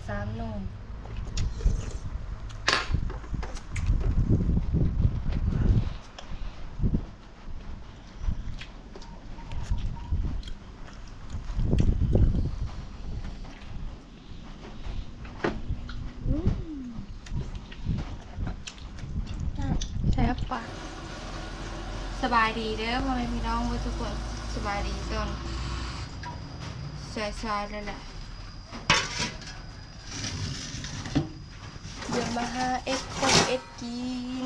ສາມໜໍ່. ແຊບປະ. ສະບາຍດີເດີພໍ່ແມ່ພີ່ນ້ອງເບິດທຸກຄົນ, ສະບາຍດີຕອນສາຍໆ ແລ້ວແຫຼະ. ດຽວມາຫາເຮັດຄົນເຮັດກິນ.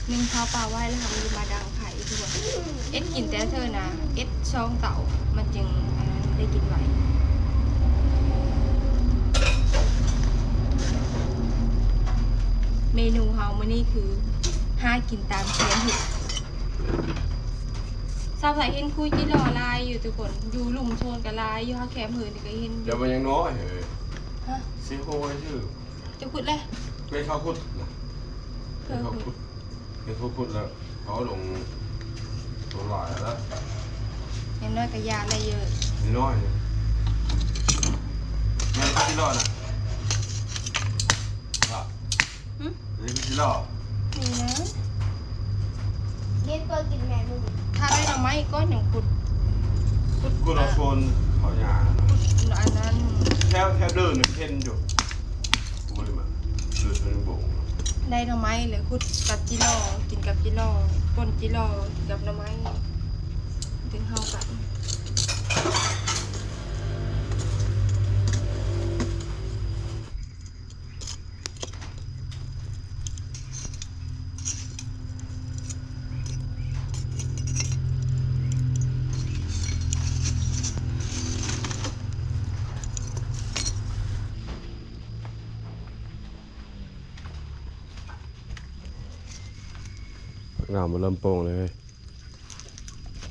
ໜຶ້ງເຂົ້າປາໄວ້ແລ້ວ ເຮົາກໍມາດັງໄຟ. ເຮັດກິນແຕ່ເທື່ອນະ ເຮັດສອງເຕົາ ມັນຈຶ່ງອັນນັ້ນ ໄດ້ກິນໄວ. ເມນູເຮົາມື້ນີ້ຄື ຫາກິນຕາມແຄມເຫັດ. ຊາວໄທເຫັນຂຸດຈີ່ລໍ່ຫຼາຍຢູ່ທຸກຄົນ, ຢູ່ລຸ່ມໂທນກໍຫຼາຍ, ຢູ່ຫາແຄມເຫີນນີ້ກໍເຫັນຢູ່. ແຕ່ວ່າຍັງນ້ອຍເອີຍ. ຮະ? ຊິໂຫຍຊື່. ຈະຂຸດແລ້ວ. ເປັນເຂົາຂຸດນະ. ເປັນເຂົາຂຸດ. ເປັນເຂົາຂຸດແລ້ວ ເຂົາລົງໂຕຫຼາຍແລ້ວ. ຢ່າງນ້ອຍກໍຢາກໄດ້ເຢີະ. ນ້ອຍໆ ນີ້. ແມ່ນຜັກຊີຫຼໍ່ນະ. ຫຶ? ນີ້ຜັກຊີຫຼໍ່. ນີ້ນະ. ເຮັດກໍກິນແມ່ມື້ນີ້. ຖ້າໄດ້ໜໍ່ໄມ້ກ່ອນຍັງຂຸດ. ຂຸດ ຂຸດເອົາໂຊນເຂົາຫຍ້າ. ຂຸດອັນນັ້ນ. ແຖວ ແຖວເດີ່ນເຫັນຢູ່. ບໍ່ໄດ້ມາ ເດີ່ນໂຊນໂບງ. ໄດ້ໜໍ່ໄມ້ແລ້ວຂຸດກັບຈີ່ລໍ່ ກິນກັບຈີ່ລໍ່ ປົ່ນຈີ່ລໍ່ກັບໜໍ່ໄມ້ ຈຶ່ງເຮົາກັນ. ຜັກເນົ່າມາເລີ່ມໂປ່ງເລີຍ.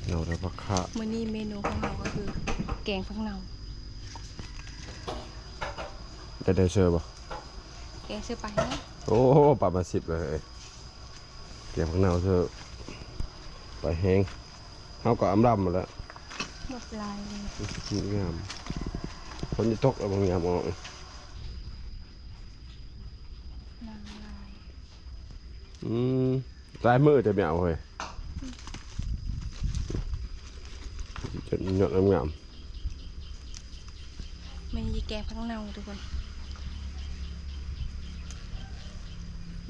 ເນົ່າແລ້ວຜັກຂາ. ມື້ນີ້ເມນູຂອງເຮົາກໍຄືແກງຜັກເນົ່າ. ໄດ້ ໄດ້ເຊີບໍ່? ແກງເຊີປາແຫ້ງ. ໂອ້ ປາມາສິບເລີຍ. ແກງຜັກເນົ່າເຊີປາແຫ້ງ. ເຮົາກໍອຳລຳໝົດແລ້ວ. ງາມ. ຝົນຈະຕົກແລ້ວ ງາມອອກ. ອືມ ຫຼາຍມື້ແຕ່ບໍ່ເອົາເຮີ້ຍ. ອືມ ຍອດງາມໆ. ມື້ນີ້ແກງຜັກເນົ່າທຸກຄົນ.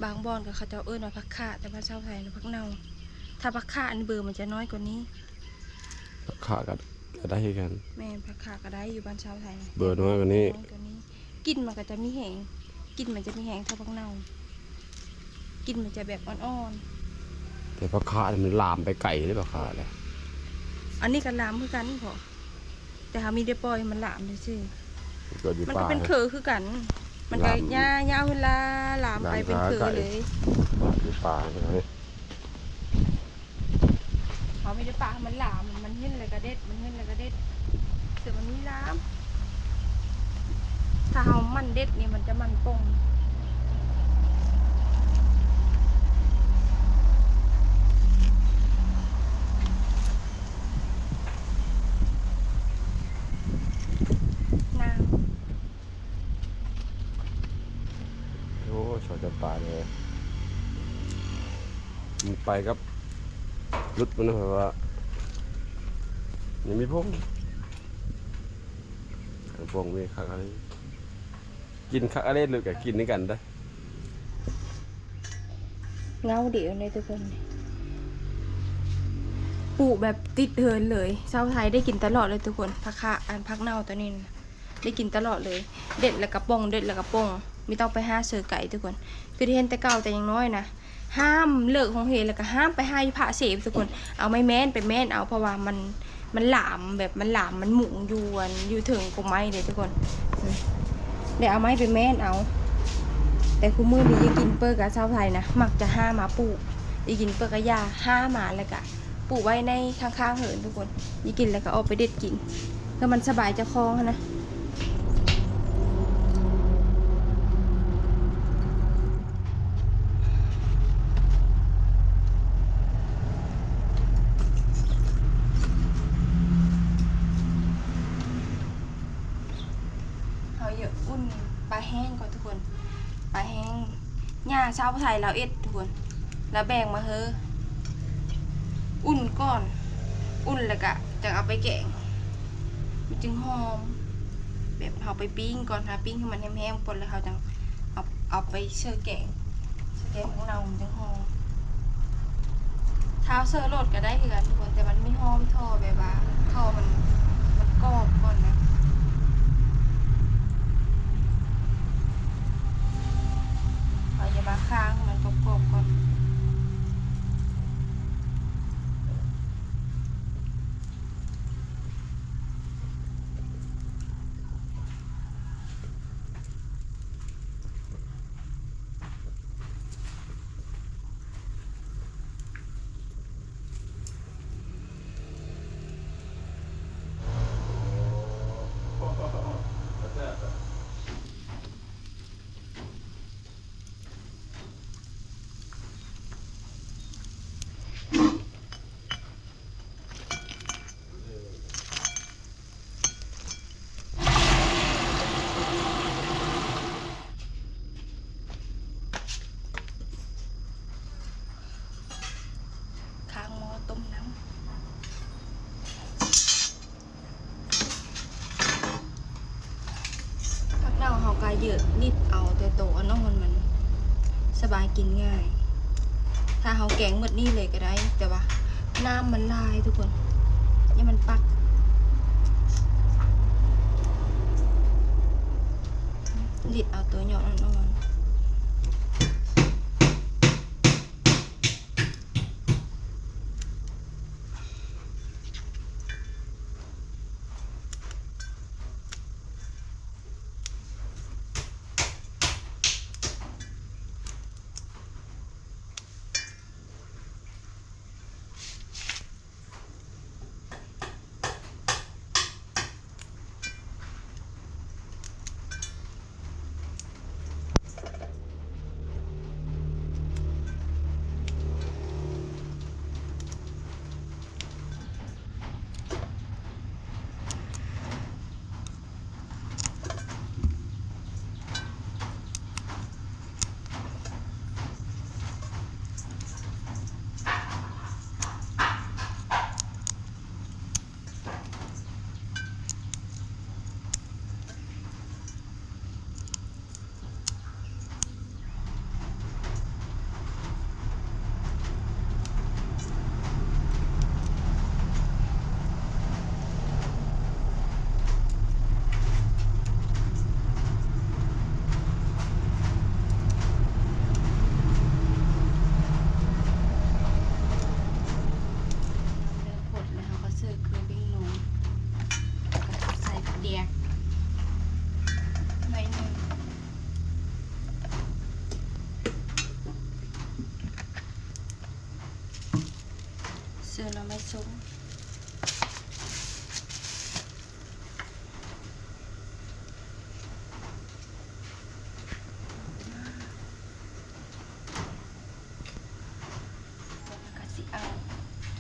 ບາງບ່ອນກໍເຂົາເຈົ້າເອີ້ນວ່າຜັກຂາ, ແຕ່ວ່າຊາວໄທນະ ຜັກເນົ່າ. ຖ້າຜັກຂາອັນເບີມັນຈະນ້ອຍກວ່ານີ້. ຜັກຂາກໍ ກໍໄດ້ຄືກັນ. ແມ່ນ, ຜັກຂາກໍໄດ້ຢູ່ບ້ານຊາວໄທນະ. ເບີນ້ອຍກວ່ານີ້. ເບີນ້ອຍກວ່ານີ້. ກິ່ນມັນກໍຈະມີແຮງ, ກິ່ນມັນຈະມີແຮງເທົ່າຜັກເນົ່າ, ກິ່ນມັນຈະແບບອ່ອນໆ. ແຕ່ຜັກຂານີ້ມັນລາມໄປໄກເດ້ ຜັກຂາແຫຼະ. ອັນນີ້ກໍລາມຄືກັນເພາະ ແຕ່ເຮົາມີແຕ່ປ່ອຍໃຫ້ມັນລາມຊື່ໆ. ມັນກໍເປັນເຄືຄືກັນ, ມັນກໍຍາວໆ ເວລາລາມໄປເປັນຄືເລີຍ. ເຮົາມີແຕ່ປ່າໃຫ້ມັນລາມ, ມັນເຫັນແລ້ວກໍເດັດ, ມັນເຫັນແລ້ວກໍເດັດ, ເສືອມັນມີລາມ. ຖ້າເຮົາໝັ່ນເດັດນີ້ ມັນຈະໝັ່ນປົ່ງ. ນ້ຳ. ປາເດ້ ມັນໄປກັບຫຼຸດມັນ ເພາະວ່າຍັງມີຜົມ ຜົມມີຄັກອັນນີ້ ກິນຄັກອັນນີ້ ຫຼຸດກໍກິນນຳກັນເດີ້. ເງົາດຽວນີ້ທຸກຄົນ ປູກແບບຕິດເຮືອນເລີຍ ຊາວໄທໄດ້ກິນຕະຫຼອດເລີຍທຸກຄົນ ຜັກຄະ ອັນຜັກເນົ່າຕົວນີ້ນະ ໄດ້ກິນຕະຫຼອດເລີຍ ເດັດແລ້ວກະປົ່ງ ເດັດແລ້ວກະປົ່ງ ບໍ່ຕ້ອງໄປຫາຊື້ໄກທຸກຄົນ ຄືທີ່ເຫັນແຕ່ເກົ່າແຕ່ຍັງນ້ອຍນະ ຫ້າມເລີກໂຮງຮຽນແລ້ວກະຫ້າມໄປຫາຢູ່ພາກເສທຸກຄົນ ເອົາໄມ້ແມ້ນໄປແມ້ນເອົາ ເພາະວ່າມັນ ມັນຫຼາມ ແບບມັນຫຼາມ ມັນໝຸງຢູ່ອັນ ຢູ່ເທິງກົກໄມ້ເດ້ທຸກຄົນ ອືມ ໄດ້ເອົາໄມ້ໄປແມ້ນເອົາ ແຕ່ຄູ່ມື້ນີ້ຢາຍກິນເປີກະຊາວໄທນະ ມັກຈະຫາມາປູກ ຢາຍກິນເປີກະຢາ ຫາມາແລ້ວກະປູກໄວ້ໃນຂ້າງໆເຮືອນທຸກຄົນ ຢາຍກິນແລ້ວກະອອກໄປເດັດກິນ ເພື່ອມັນສະບາຍເຈົ້າຂອງຫັ້ນນະ. ເຮົາຢາກອຸ່ນປາແຫ້ງກ່ອນທຸກຄົນ ປາແຫ້ງ ຍ່າຊາວໄທລາວເອັດທຸກຄົນ ລາວແບ່ງມາເຮີ ອຸ່ນກ່ອນ ອຸ່ນແລ້ວກະຈັ່ງເອົາໄປແກງ ມັນຈຶ່ງຫອມ ແບບເຮົາໄປປີ້ງກ່ອນ ເຮົາປີ້ງໃຫ້ມັນແຮມໆກ່ອນ ແລ້ວເຮົາຈັ່ງເອົາ ເອົາໄປເຊີແກງ ເຊີແກງຜັກເນົ່າມັນຈັ່ງຫອມ ຖ້າເຊີໂລດກໍໄດ້ຄືກັນທຸກຄົນ ແຕ່ມັນມີຫອມທໍ່ ແບບວ່າທໍ່ມັນ ມັນກອບກ່ອນນະ ເຮົາຢ່າມາຄ້າງ ໃຫ້ມັນກອບໆກ່ອນ. ຂ້າງໝໍ້ຕົ້ມນ້ຳ. ຜັກເນົ່າເຮົາກະເຍາະ ລິດເອົາແຕ່ໂຕອ່ອນໆ ມັນສະບາຍກິນງ່າຍ ຖ້າເຮົາແກງໝົດນີ້ເລີຍກະໄດ້ ແຕ່ວ່ານ້ຳມັນຫຼາຍທຸກຄົນ ຢ່າມັນປັກ ລິດເອົາໂຕຍອດອ່ອນໆ. ເລີ່ມພົດແລ້ວ ເຮົາກະເສີບເຄື່ອງເບັງນົມ ແລ້ວກະໃສ່ປາແດກໜ້ອຍໜຶ່ງ ເສີບໜໍ່ໄມ້ສົ້ມ. ແລ້ວກະຊິເອົາ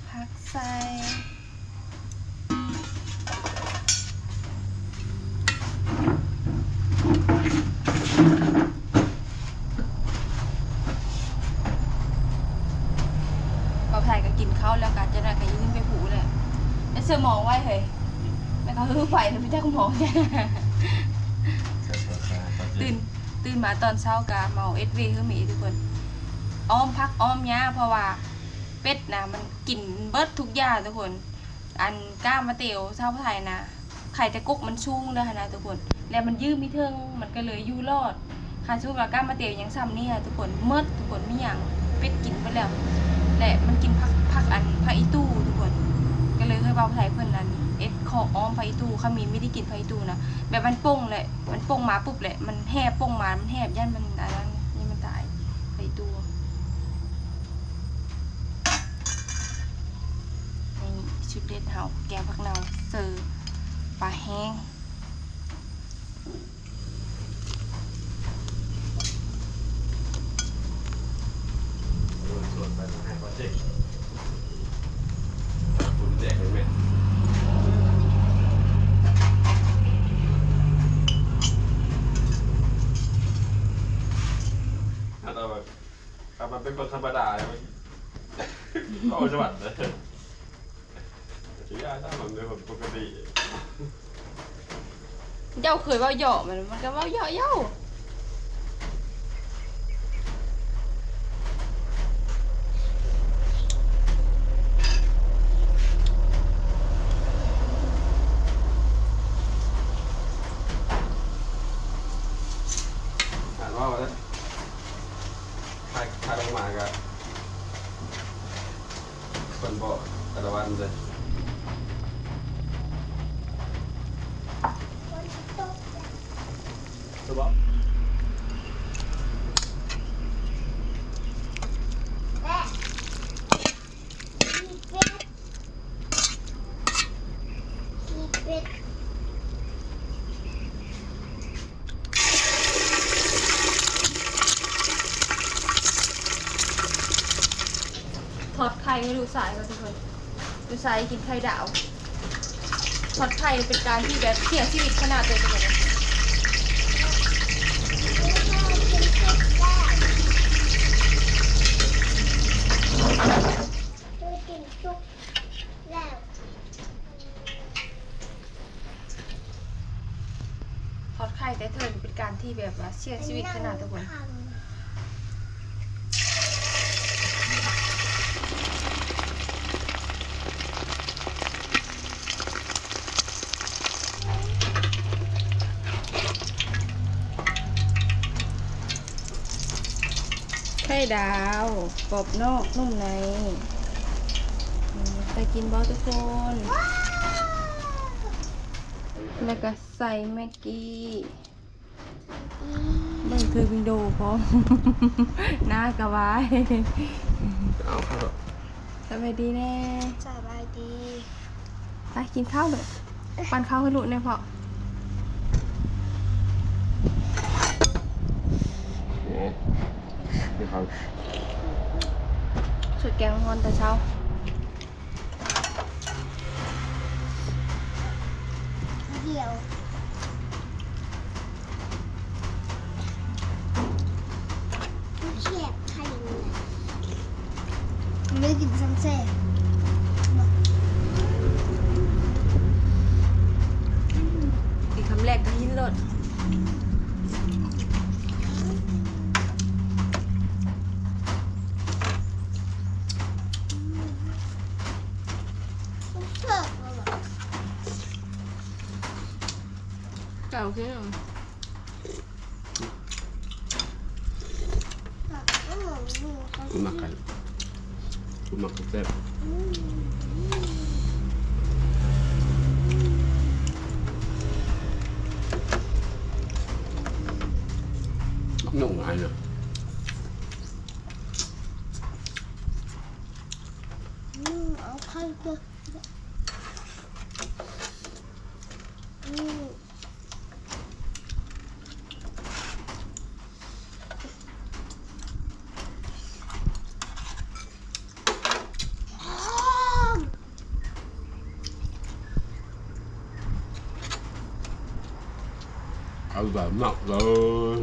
ຜັກໃສ່. ມອງໄວ້ເຮີ້ຍ ແລ້ວກໍຮືໄປ ແລ້ວໄປຈັກມອງ. ຕື່ນ ຕື່ນມາຕອນເຊົ້າກໍເມົາເອັດເວເຮີ້ແມ່ທຸກຄົນ. ອ້ອມຜັກອ້ອມຫຍ້າ ເພາະວ່າເປັດນະ ມັນກິນເບິດທຸກຢ່າງທຸກຄົນ. ອັນກ້າມາເຕວຊາວໄທນະ ໄຂ່ແຕ່ກົກມັນສູງເດີຫັ້ນນະທຸກຄົນ ແລ້ວມັນຢືນມີເທິງ ມັນກໍເລີຍຢູ່ລອດ. ຄັນສົມມຸດວ່າກ້າມາເຕວຍັງຊ່ຳນີ້ນະທຸກຄົນ ໝົດທຸກຄົນ ມີຫຍັງ ເປັດກິນເບິດແລ້ວ ແລະມັນກິນຜັກ ຜັກອັນ ຜັກອີ່ຕູ່ທຸກຄົນ. ກໍເລີຍເຮີ້ຍເວົ້າໄທເພິ່ນນັ້ນ ເອັດຄອກອ້ອມຜັກອີ່ຕູ່ ຄຳມີໄດ້ກິນຜັກອີ່ຕູ່ນະ ແບບມັນປົ່ງແຫຼະ ມັນປົ່ງມາປຸບແຫຼະ ມັນແຫບ ປົ່ງມາມັນແຫບ ຢ້ານມັນອັນນັ້ນ ຢ້ານມັນຕາຍ ຜັກອີ່ຕູ່. ນີ້ຊຸດເດັດເຮົາ ແກງຜັກເນົ່າເສີປາແຫ້ງ. ຖ້າແບບ ຖ້າມັນເປັນຄົນທຳມະດາ ເວົ້າສະຫວັນເດີ. ເຈົ້າເຄີຍເວົ້າເຢາະມັນ ມັນກໍເວົ້າເຢາະເຈົ້າ. ເວົ້າແລ້ວ ຖ້າ ຖ້າລົງມາກໍ ເພິ່ນບອກແຕ່ລະວັນເດີ. ທອດໄຂ່ໃຫ້ລູກຊາຍກ່ອນທຸກຄົນ ລູກຊາຍກິນໄຂ່ດາວ. ທອດໄຂ່ເປັນການທີ່ແບບສ່ຽງຊີວິດຂະໜາດເລີຍທຸກຄົນ. ທອດໄຂ່ແຕ່ເທິງເປັນການທີ່ແບບວ່າສ່ຽງຊີວິດຂະໜາດທຸກຄົນ. ໄຂ່ດາວ ກອບນອກນຸ່ມໃນ. ອືມ ເຄີຍກິນບໍ່ທຸກຄົນ? ແລ້ວກໍໃສ່ແມັກກີ້ ເບິ່ງຖືວິນໂດພ້ອມ ໜ້າກະວາຍ. ເອົາເຂົ້າ ສະບາຍດີແນ່. ສະບາຍດີ. ໄປກິນເຂົ້າເລີຍ ປັ້ນເຂົ້າໃຫ້ລູກແນ່ພໍ່. ເອີ ກິນເຂົ້າ ສົດແກງຮ້ອນແຕ່ເຊົ້າ. ດຽວ ມັນແຊບໄຂ່ນີ້ ເລີຍກິນຊ້ຳແຊບ. ອືມ ກິນຄຳແລກກໍຫິນໂລດ. ແຊບແລ້ວຫວາ? ເກົ່າຄື ກູມັກກັນ ກູມັກແຊບ ໜຸ່ມຫຼາຍເນາະ. ອືມ ເອົາໄຂ່ເດີ. ອືມ ອະຮ່ອຍມາກເລີຍ.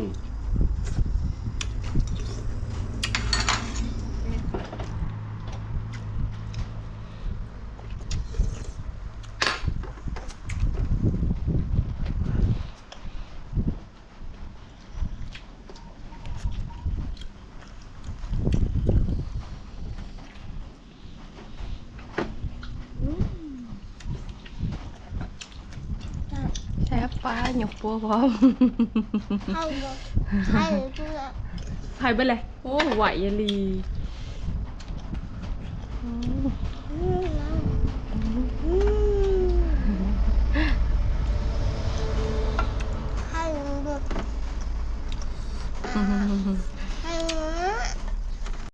ປ້າຍົກປົວພ້ອມ ໃຫ້ບໍ່ ໃຫ້ເພິ່ນ ໃຫ້ເບິດເລີຍ. ໂອ້ ໄວອີ່ຫຼີ. ອືມ